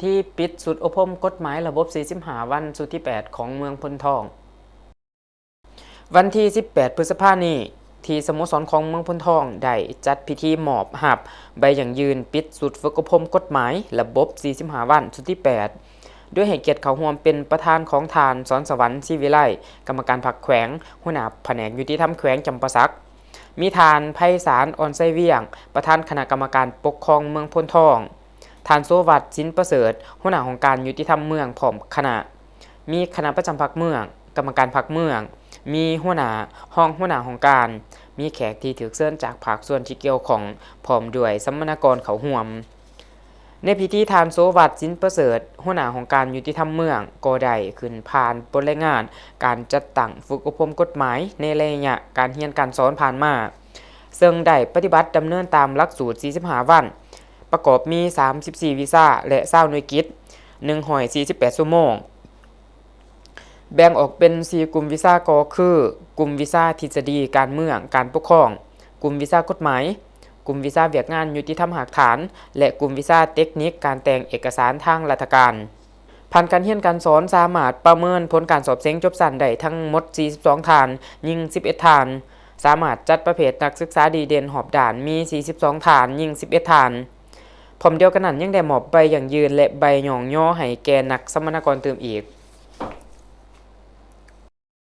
ທີ່ປິດຊຸດອົບຮົມກົດໝາຍລະບົບສີ່ສິບຫ້າວັນ ຊຸດທີແປດ ຂອງເມືອງໂພນທອງ. ວັນທີສິບແປດ ພຶດສະພານີ້ ທີ່ສະໂມສອນຂອງເມືອງໂພນທອງ ໄດ້ຈັດພິທີມອບຮັບໃບຢັ້ງຢືນປິດຊຸດຝຶກອົບຮົມກົດໝາຍລະບົບສີ່ສິບຫ້າວັນ ຊຸດທີແປດ ໂດຍໃຫ້ກຽດເຂົ້າຮ່ວມເປັນປະທານຂອງທ່ານ ສອນສະຫວັນ ສີວິໄລ ກຳມະການພັກແຂວງ, ຫົວໜ້າພະແນກຍຸຕິທຳແຂວງຈຳປາສັກ, ມີທ່ານ ໄພສານ ອ່ອນໄຊວຽງ ປະທານຄະນະກຳມະການປົກຄອງເມືອງໂພນທອງ, ທ່ານ ໂສວັດ ສິນປະເສີດ ຫົວໜ້າຫ້ອງການຍຸຕິທຳເມືອງ ພ້ອມຄະນະ, ມີຄະນະປະຈຳພັກເມືອງ, ກຳມະການພັກເມືອງ, ມີຫົວໜ້າ, ຮອງຫົວໜ້າຫ້ອງການ, ມີແຂກທີ່ຖືກເຊີນຈາກພາກສ່ວນທີ່ກ່ຽວຂ້ອງ ພ້ອມດ້ວຍສຳມະນາກອນເຂົ້າຮ່ວມ. ໃນພິທີ ທ່ານ ໂສວັດ ສິນປະເສີດ ຫົວໜ້າຫ້ອງການຍຸຕິທຳເມືອງ ກໍໄດ້ຂຶ້ນຜ່ານບົດລາຍງານການຈັດຕັ້ງຝຶກອົບຮົມກົດໝາຍໃນໄລຍະການຮຽນການສອນຜ່ານມາ, ເຊິ່ງໄດ້ປະຕິບັດດຳເນີນຕາມຫຼັກສູດສີ່ສິບຫ້າວັນ, ປະກອບມີສາມສິບສີ່ວິຊາ ແລະ ຊາວໜ່ວຍກິດ, ໜຶ່ງຮ້ອຍສີ່ສິບແປດຊົ່ວໂມງ. ແບ່ງອອກເປັນສີ່ກຸ່ມວິຊາກໍຄື ກຸ່ມວິຊາທິດສະດີການເມືອງ, ການປົກຄອງ, ກຸ່ມວິຊາກົດໝາຍ, ກຸ່ມວິຊາວຽກງານຍຸຕິທຳຮາກຖານ ແລະ ກຸ່ມວິຊາເຕັກນິກການແຕ່ງເອກະສານທາງລັດຖະການ. ຜ່ານການຮຽນການສອນສາມາດປະເມີນຜົນການສອບເສັງຈົບຊັ້ນໄດ້ທັງໝົດສີ່ສິບສອງທ່ານ, ຍິງສິບເອັດທ່ານ. ສາມາດຈັດປະເພດນັກສຶກສາດີເດັ່ນຮອບດ້ານມີສີ່ສິບສອງທ່ານ, ຍິງສິບເອັດທ່ານ. ພ້ອມດຽວກັນນັ້ນ ຍັງໄດ້ມອບໃບຢັ້ງຢືນ ແລະ ໃບຍ້ອງຍໍໃຫ້ແກ່ນັກສຳມະນາກອນຕື່ມອີກ